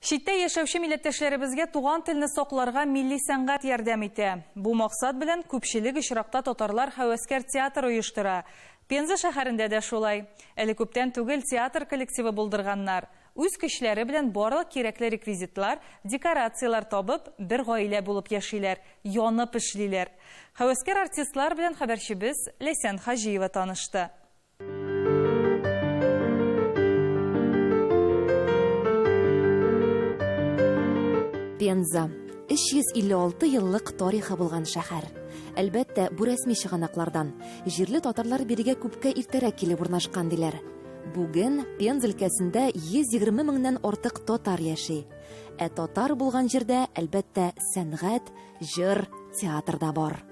Читтә яшәүче милләттәшләребезгә туган телне сакларга милли сәнгать ярдәм итә. Бу максат белән күпчелек очракта татарлар һәвәскәр театр оештыра. Пенза шәһәрендә дә шулай. Әле күптән түгел театр коллективы булдырганнар. Үз көчләре белән барлык кирәкле реквизитлар, декорацияләр табып, бер гаилә булып яшиләр, янып эшлиләр. Һәвәскәр артистлар белән хәбәрчебез Ләйсән Хаҗиева танышты. Пенза 356 еллык тарихы булган шәһәр. Әлбәттә, бу рәсми чыганаклардан. Җирле татарлар бирегә күпкә иртәрәк килеп урнашкан диләр. Бүген Пенза өлкәсендә 120 меңнән артык татар яши. Ә татар булган җирдә, әлбәттә, сәнгать, Җыр, театр да бар.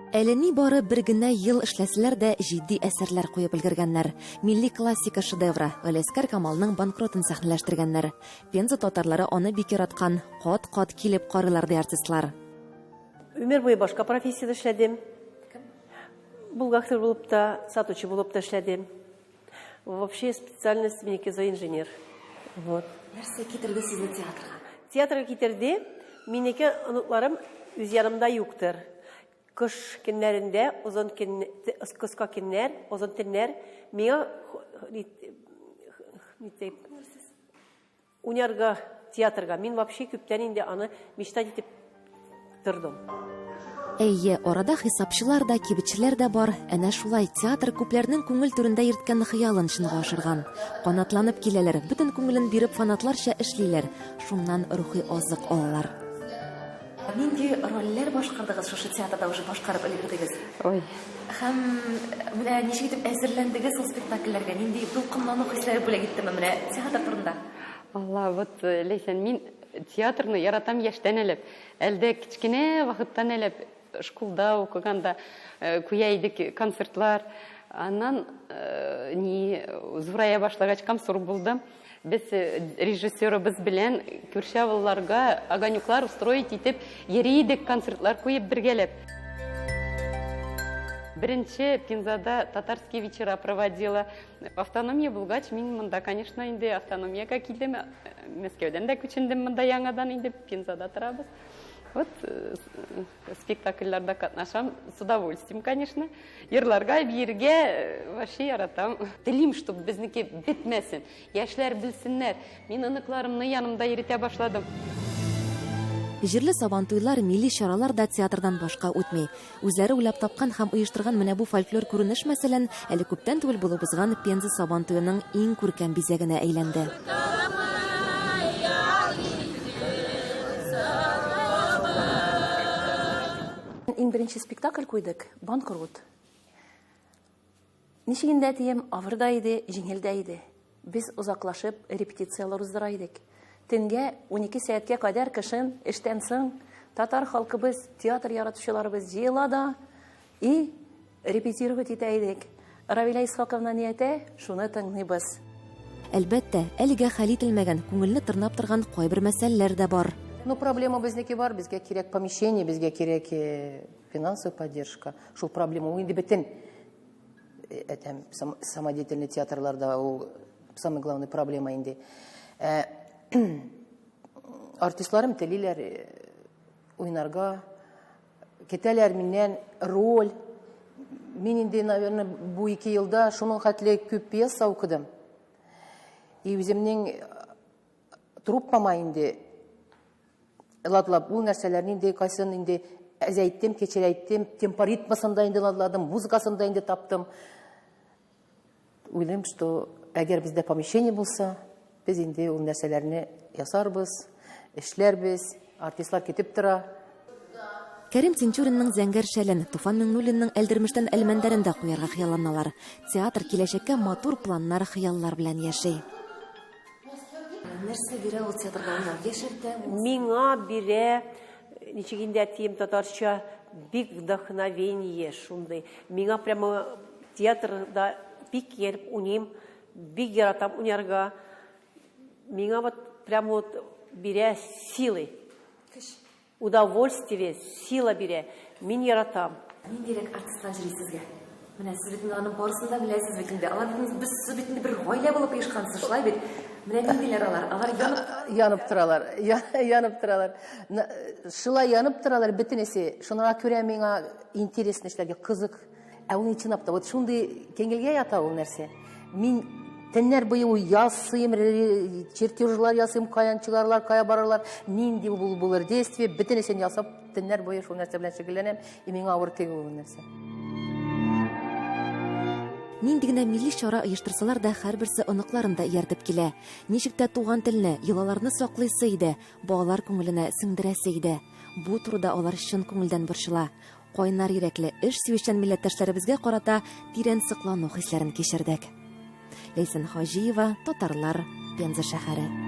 Әле ни бары бер генә ел эшләсәләр дә җитди әсәрләр куеп өлгергәннәр. Милли классика шедевры Галиәскәр Камалның Банкротын сәхнәләштергәннәр. Пенза татарлары аны бик яраткан, кат-кат килеп карыйлар, ди артистлар. Өмер буе башка профессиядә эшләдем. Бухгалтер булып та, сатучы булып та эшләдем. Вообще специальность минеке зооинженер. Вот. Нәрсә китерде сезне театрга? Театрга китерде. Минеке оныкларым үз янымда юктыр. Кыш көннәрендә озын көн, кыска көннәр, озын төннәр миңа Уйнарга театрга. Мин вообще күптән инде аны мечтать итеп тордым. Әйе, арада хисапчылар да, кибетчеләр дә бар. Әнә шулай театр күпләрнең күңел түрендә йөрткән хыялын чынга ашырган. Канатланып киләләр, бөтен күңелен биреп фанатларча эшлиләр, шуннан рухи азык алалар. Нинди рольләр башкардыгыз шушы театрда уже башкарып өлгердегез? Ой. Һәм менә ничек итеп әзерләндегез ул спектакльләргә? Нинди дулкынлану хисләре бүләк иттеме менә театр турында? Алла, вот, э, Ләйсән, мин театрны яратам яшьтән әлеп. Әлдә кечкенә вакыттан әлеп школда укыганда э, куя идек концертлар. Аннан э, ни зурая башлагач комсорг булдым. Без режиссерыбыз белән күрше авылларга огонеклар устроить итеп йөри идек, концертлар куеп бергәләп. Беренче Пензада татарские вечера проводила. Автономия булгач, мин монда, конечно, инде автономиягә килдем. Мәскәүдән дә күчендем монда яңадан инде Пензада торабыз. Вот спектакльләрдә катнашам с удовольствием, конечно. Йырларга, биергә э, вообще яратам. Телим, чтобы безнеке бетмәсен. Яшьләр белсеннәр. Мин оныкларымны янымда йөритә башладым. Җирле сабантуйлар, милли чаралар да театрдан башка үтми. Үзләре уйлап тапкан һәм оештырган менә бу фольклор күренеш, мәсәлән, әле күптән түгел булып узган Пенза сабантуеның иң күркәм бизәгенә әйләнде. Иң беренче спектакль куйдык, Банкрот. Ничек инде әтием, авыр да иде, җиңел дә иде. Без озаклашып репетицияләр уздыра идек. Төнгә 12 сәгатькә кадәр кышын, эштән соң татар халкыбыз, театр яратучыларыбыз җыела да и репетировать итә идек. Равилә Исхаковна ни әйтә, шуны тыңлыйбыз. Әлбәттә, әлегә хәл ителмәгән, күңелне тырнап торган кайбер мәсьәләләр дә бар. Ну, проблема безнеке бар, безгә кирәк помещение, безгә кирәк э, финансовая поддержка. Шул проблема ул инде бөтен э, әйтәм, самодеятельный театрларда ул самый главный проблема инде. Э, артистларым телиләр уйнарга, Көтәләр миннән роль. Мин инде, наверное, бу ике елда шуның хәтле күп пьеса укыдым. И үземнең э, труппама инде ладлап ул нәрсәләрне инде кайсын инде әзәйттем, кечерәйттем, темпоритмасын да инде ладладым, музыкасын да инде таптым. Уйлыйм, что әгәр бездә помещение булса, без инде ул нәрсәләрне ясарбыз, эшләрбез, артистлар китеп тора. Кәрим Тинчуринның Зәңгәр шәлен, Туфан Миңнуллинның Әлдермештән Әлмәндәрен дә куярга хыялланалар. Театр киләчәккә матур планнар, хыяллар белән яши. Нәрсә бирә ул театрда уйнау? Яшәртәме? Миңа бирә, ничек инде әтием татарча, бик вдохновение шундый. Миңа прямо Театрда бик ияреп уйныйм, бик яратам уйнарга. Миңа вот прямо вот бирә силы. Көч. Удовольствие, сила бирә. Мин яратам. Ниндирәк артистлар җыри сезгә? Менә сез бит аның барысын да беләсез бит инде. Алар бит без сез бит инде бер гаилә булып оешкансыз, шулай бит? Менә ниндиләр алар? Алар янып янып торалар. Янып торалар. Шулай янып торалар бөтенесе. Шуңа күрә миңа интересно эшләргә, кызык. Ә ул чынлап та вот шундый кеңелгә ята ул нәрсә. Мин төннәр буе ясыйм, чертежлар ясыйм, каян чыгарлар, кая барырлар, нинди булыр действие, бөтенесен ясап, төннәр буе шул нәрсә белән шөгыльләнәм, и миңа авыр түгел ул нәрсә. Нинди генә милли чара оештырсалар да, һәрберсе оныкларын да ияртеп килә. Ничек тә туган телне, йолаларны саклыйсы иде, балалар күңеленә сеңдерәсе иде. Бу турыда алар чын күңелдән борчыла. Кайнар йөрәкле, эш сөючән милләттәшләребезгә карата тирән соклану хисләрен кичердек. Ләйсән Хаҗиева, Татарлар, Пенза шәһәре.